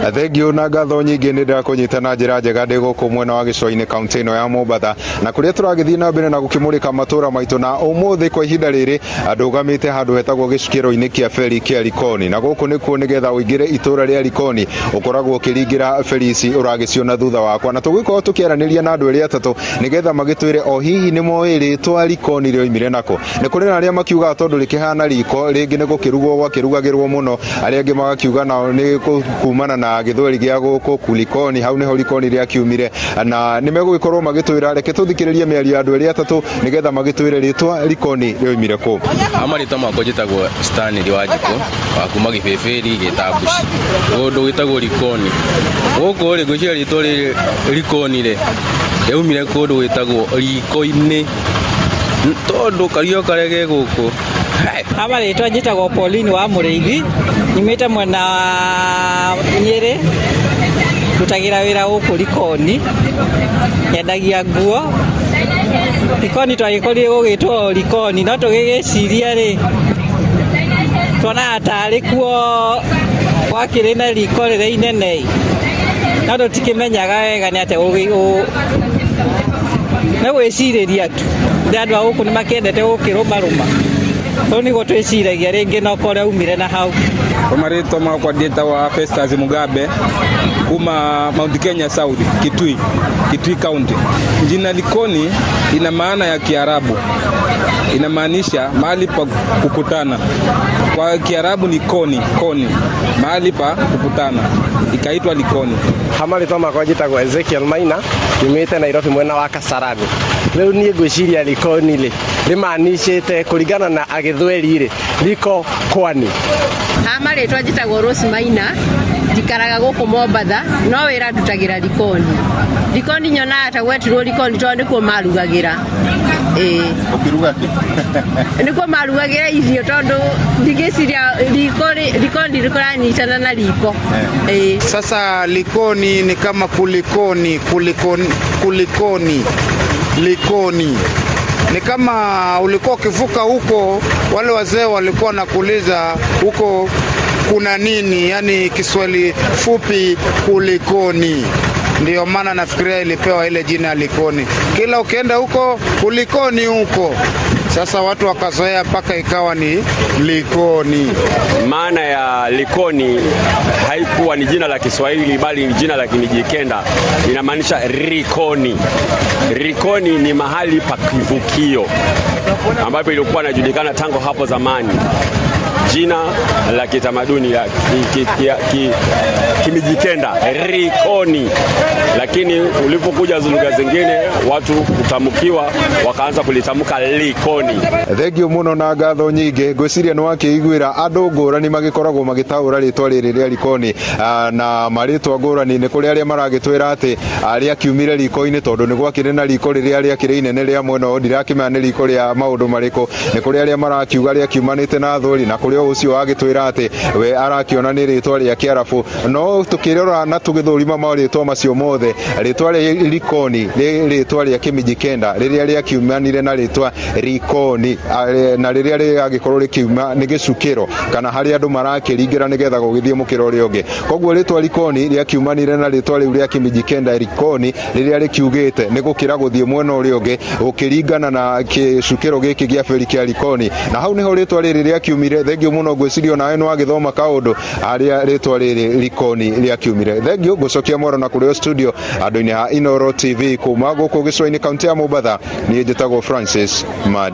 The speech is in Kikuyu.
Thengiũ na ngatho nyingĩ, nĩ ndĩrakũnyita na njĩra njega ndĩ gũkũ mwena wa gĩcũa-inĩ, kaunti ĩno ya Mombatha, na kũrĩa tũragĩthiĩ na mbere na gũkĩmũrĩka matũra maitũ. Na ũmũthĩ kwa ihinda rĩrĩ ndũgamĩte handũ hetagwo gĩcukĩro-inĩ kĩa feri kĩa Likoni, na gũkũ nĩkuo nĩgetha ũingĩre itũra rĩa Likoni ũkoragwo ũkĩringĩra feri ici ũragĩciona thutha wakwa. Na tũgĩkorwo tũkĩaranĩria na andũ erĩ atatũ nĩgetha magĩtwĩre o hihi nĩ moĩ rĩtwa Likoni rĩoimire nako. Nĩ kũrĩ na arĩa makiugaga tondũ rĩkĩhana riko, rĩngĩ nĩ gũkĩrugwo gwakĩrugagĩrwo mũno. Arĩa angĩ magakiuga nao nĩ kumana na gĩthweri gĩa gũkũ kulikoni, hau nĩho Likoni rĩakiumire. Na nĩ megũgĩkorwo magĩtwĩra. Reke tũthikĩrĩrie mĩario ya andũ erĩ atatũ nĩgetha magĩtwĩre rĩtwa Likoni rĩoimire kũ. Marĩtwa makwa njĩtagwo Stanley Wanjikũ wa kuma Gĩbĩbĩri Gĩtambuci, kũndũ gwĩtagwo Likoni. Gũkũ rĩ, ngwĩciria rĩtwa rĩrĩ Likoni rĩ, rĩaumire kũndũ gwĩtagwo riko-inĩ, tondũ kario karĩa ge gũkũ. Ha marĩtwa njĩtagwo Pauline wa Mũrĩithi, nyumĩte mwena wa Nyĩrĩ, ndutagĩra wĩra gũkũ Likoni, nyendagia nguo. Likoni twagĩkorire gũgĩtwo Likoni, no tũgĩgĩciria rĩ, tuonaga tarĩ kuo gwakĩrĩ na riko rĩrĩa inene ĩ, no tũtikĩmenyaga wega nĩ atĩa nĩ gwĩcirĩria tu. Nĩ andũ a gũkũ nĩ makĩendete gũkĩrũmarũma, rĩu nĩguo twĩciragia rĩngĩ no korwo aumire na hau. Kwa marĩtwa makwa ndĩtagwa Festus Mugabe kuma Mount Kenya South, Kitui, Kitui County. Jina Likoni ina maana ya Kiarabu, inamaanisha mahali pa kukutana. Kwa Kiarabu ni koni, koni, mahali pa kukutana, ikaitwa Likoni. Ha marĩtwa makwa njĩtagwo Ezekiel Maina, nyumĩte Nairobi mwena wa Kasarani. Rĩu niĩ ngwĩciria Likoni rĩ rĩmanicĩte kũringana na agĩthweri rĩ liko kwani. Ha marĩtwa njĩtagwo Rose Maina, njikaraga gũkũ Mombatha, no wĩra ndutagĩra Likoni. Likoni nyonaga ta gwetirwo Likoni tondũ nĩkuo marugagĩra. Ĩĩ. Ũkĩruga kĩ? Nĩkuo marugagĩra irio tondũ ndigĩciria riko Likoni rĩkũranyitana na riko. Ĩĩ. Sasa Likoni ni kama kulikoni, kulikoni, kulikoni, Likoni ni kama ulikuwa ukivuka huko, wale wazee walikuwa nakuuliza huko kuna nini, yani Kiswahili fupi kulikoni. Ndiyo maana nafikiria ilipewa ile jina Likoni. Kila ukienda huko kulikoni huko, sasa watu wakazoea mpaka ikawa ni Likoni. Maana ya Likoni haikuwa ni jina la Kiswahili bali ni jina la Kimijikenda, inamaanisha Rikoni. Rikoni ni mahali pa kivukio ambapo ilikuwa inajulikana tangu hapo zamani, jina la kitamaduni ya Kimijikenda Rikoni, lakini ulipokuja lugha zingine watu kutamkiwa wakaanza kulitamka Likoni. Thengiũ mũno na ngatho nyingĩ. Ngwĩciria nĩ wakĩiguĩra andũ ngũrani magĩkoragwo magĩtaũra rĩtwa rĩrĩ rĩa Likoni na marĩtwa ngũrani. Nĩ kũrĩ arĩa maragĩtwĩra atĩ rĩakiumire riko-inĩ tondũ nĩ gwakĩrĩ na riko rĩrĩa rĩakĩrĩ inene rĩa mwena ũyũ, ndirakĩmenya nĩ riko rĩa maũndũ marĩkũ. Nĩ kũrĩ arĩa marakiuga rĩakiumanĩte na thweri, na kũrĩ o ũcio wagĩtwĩra atĩ we arakĩona nĩ rĩtwa rĩa Kĩarabu. No tũkĩrora na tũgĩthũrima marĩtwa macio mothe, rĩtwa rĩa Likoni nĩ rĩtwa rĩa Kĩmijikenda rĩrĩa rĩakiumanire na rĩtwa Rikoni, na rĩrĩa rĩagĩkorwo rĩkiuma nĩ gĩcukĩro kana harĩa andũ marakĩringĩra nĩgetha gũgĩthiĩ mũkĩra ũrĩa ũngĩ. Koguo rĩtwa Likoni rĩakiumanire na rĩtwa rĩu rĩa Kĩmijikenda Rikoni, rĩrĩa rĩkiugĩte nĩ gũkĩra gũthiĩ mwena ũrĩa ũngĩ gũkĩringana na gĩcukĩro gĩkĩ gĩa beri kĩa Likoni, na hau nĩho rĩtwa rĩrĩ rĩakiumire. Thengiũ mũno, ngwĩciria onawe nĩ wagĩthoma kaũndũ harĩa rĩtwa rĩrĩ Likoni rĩakiumire. Thengiũ, ngũcokia mwaro na kũrĩ o studio andũ-inĩ ha Inooro TV kuma gũkũ gĩcũa-inĩ, kaunti ya Mombatha. Niĩ njĩtagwo Francis Madi.